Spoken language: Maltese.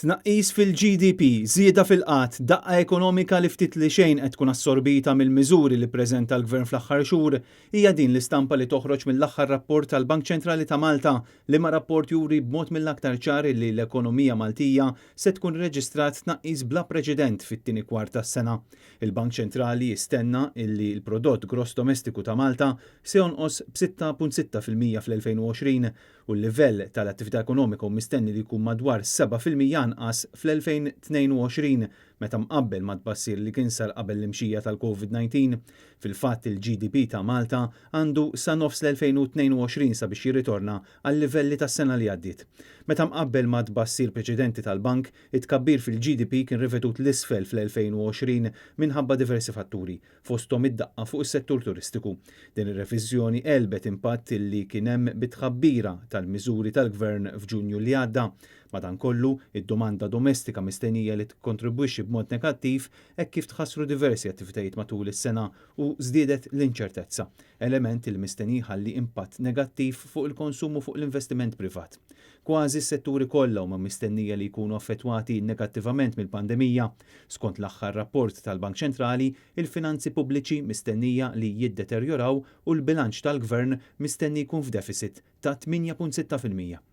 Tnaqqis fil-GDP, żieda fil-qgħad, daqqa ekonomika li ftit li xejn qed tkun assorbita mill-miżuri li ppreżenta l-Gvern fl-aħħar xhur, hija din l-istampa li toħroġ mill-aħħar rapport tal-Bank Ċentrali ta' Malta, liema rapport juri b'mod mill-aktar ċar illi l-ekonomija Maltija se tkun irreġistrat tnaqqis bla preċedent fit-tieni kwart tas-sena. Il-Bank Ċentrali jistenna illi l-prodott gross domestiku ta' Malta se jonqos b'6.6% fl-2020 u l-livell tal-attività ekonomika hu mistenni li jkun madwar 7% anqas fl-2022 meta mqabbel mat-tbassir li kien sar qabel l-imxija tal-Covid-19. Fil-fatt il-GDP ta' Malta għandu sa nofs l-2022 sabiex jirritorna għal-livelli tas-sena li għaddiet. Meta mqabbel mat-tbassir preċedenti tal-Bank, it-tkabbir fil-GDP kien rivedut 'l isfel fl-2020 minħabba diversi fatturi, fosthom id-daqqa fuq is-settur turistiku. Din ir-reviżjoni għelbet impatt li kien hemm bit-tħabbira tal-miżuri tal-Gvern f'Ġunju li għadda. Madankollu, id-domanda domestika mistennija li tikkontribwixxi b'mod negattiv hekk kif tħassru diversi attivitajiet matul is-sena u żdiedet l-inċertezza, element li mistenni jħalli impatt negattiv fuq il-konsum u fuq l-investiment privat. Kważi s-setturi kollha huma mistennija li jkunu affettwati negattivament mill-pandemija. Skont l-aħħar rapport tal-Bank Ċentrali, il-finanzi pubbliċi mistennija li jiddeterjoraw u l-bilanċ tal-Gvern mistenni jkun f'deficit ta' 8.6%.